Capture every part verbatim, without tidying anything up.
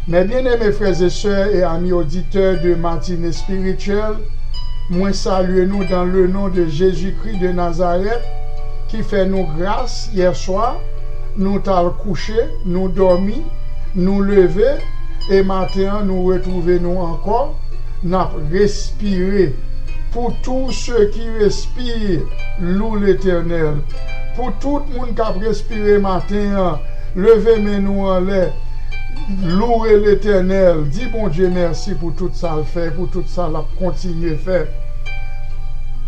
Mes bien-aimés frères et sœurs et amis auditeurs de Matinée Spirituelle, mwen salye nou dans le nom de Jésus-Christ de Nazareth, ki fè nou gras yè swa, nou t al kouche, nou dòmi, nou leve, e maten an nou retwouve nou ankò, n ap respire. Pour tous ceux qui respirent, loue l'Éternel. Pou tout moun k ap respire maten an, leve men nou anlè, louwe Letènèl, di Bondye mèsi pou tout sa l fè, pou tout sa l ap kontinye fè.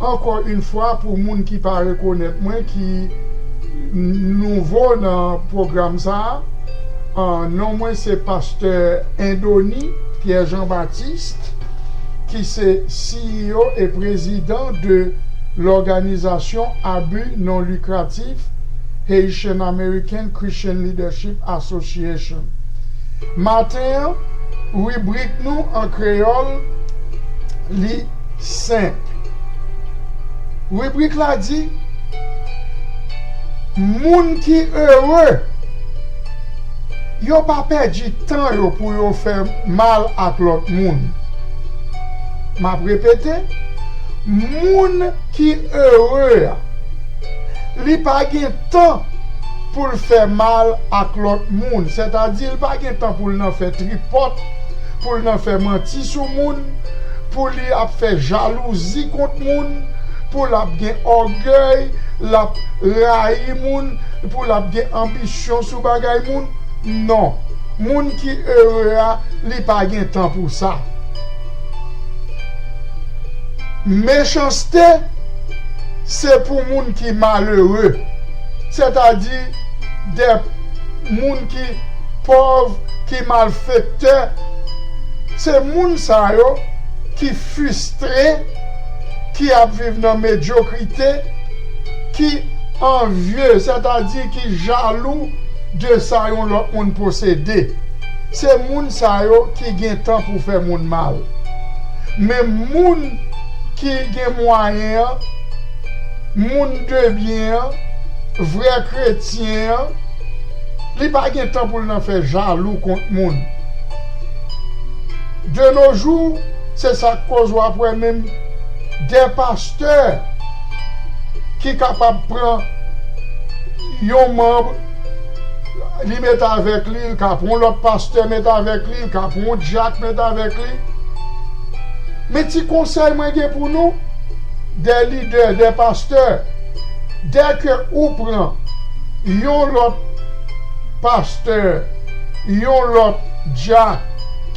Encore une fois, pou moun ki pa rekonèt mwen, ki n-, nouvo nan pwogram sa a, an, non mwen se Pastè Endony Pierre Jean Baptiste, ki se C E O e prezidan de lòganizasyon a bi non likratif Haitian American Christian Leadership Association. Maten an, ribrik nou an kreyòl, li senp. Ribrik la di, moun ki ere, yo pa pèdi tan yo pou yo fè mal ak lòt moun. M ap repete, moun ki ere a, li pa gen tan pou l fè mal ak lòt moun. Sètadi, li pa gen tan pou l nan fè tripòt, pou l nan fè manti sou moun, pou li ap fè jalouzi kont moun, pou l ap gen ògèy, l ap rayi moun, pou l ap gen anbisyon sou bagay moun. Non. Moun ki ere a, li pa gen tan pou sa. Mechanste, se pou moun ki malere, sètadi de moun ki pòv, ki malfektè. Se moun sa yo ki fristre, ki ap viv nan medyokrite, ki anvye, sètadi ki jalou de sa yon lòt moun posede. Se moun sa yo ki gen tan pou fè moun mal. Men moun ki gen mwayen an, moun de byen an, vrè kretyen an, li pa gen tan pou l nan fè jalou kont moun. De nos jours, se sa k koz w ap wè menm de pastè ki kapab pran yon manm, li met avèk li, li ka pran yon lòt pastè met avèk li, li ka pran yon dyak met avèk li. Men ti konsèy mwen gen pou nou, de lidè, de pastè, dèke ou pran yon lòt pastè, yon lòt dyak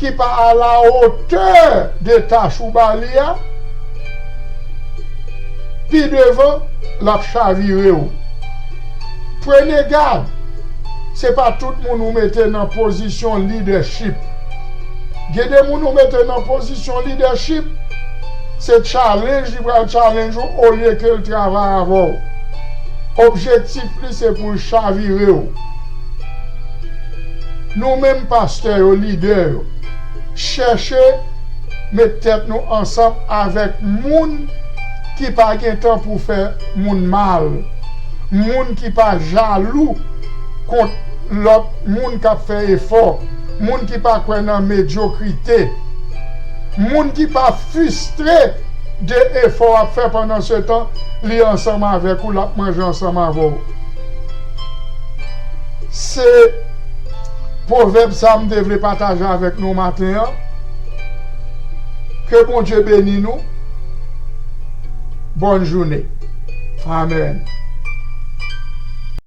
ki pa à la hauteur de tach ou ba li a, pi devan, l ap chavire w. Prenez garde, se pa tout moun ou mete nan pozisyon lidèchip. Gen de moun ou mete nan pozisyon lidèchip, se challenge li pral challenge ou olye ke l travay avè w. Objektif li se pou l chavire w. Nou menm pastè yo, lidè yo, chèche met tèt nou ansanm avèk moun ki pa gen tan pou fè moun mal, moun ki pa jalou kont lòt moun k ap fè efò, moun ki pa kwè nan medyokrite, moun ki pa fristre de efò w ap fè pandan se tan li ansanm avèk ou, l ap manje ansanm avè w. Se pwovèb sa a m te vle pataje avèk nou maten an. Ke Bondye beni nou. Bòn jounen. Amèn.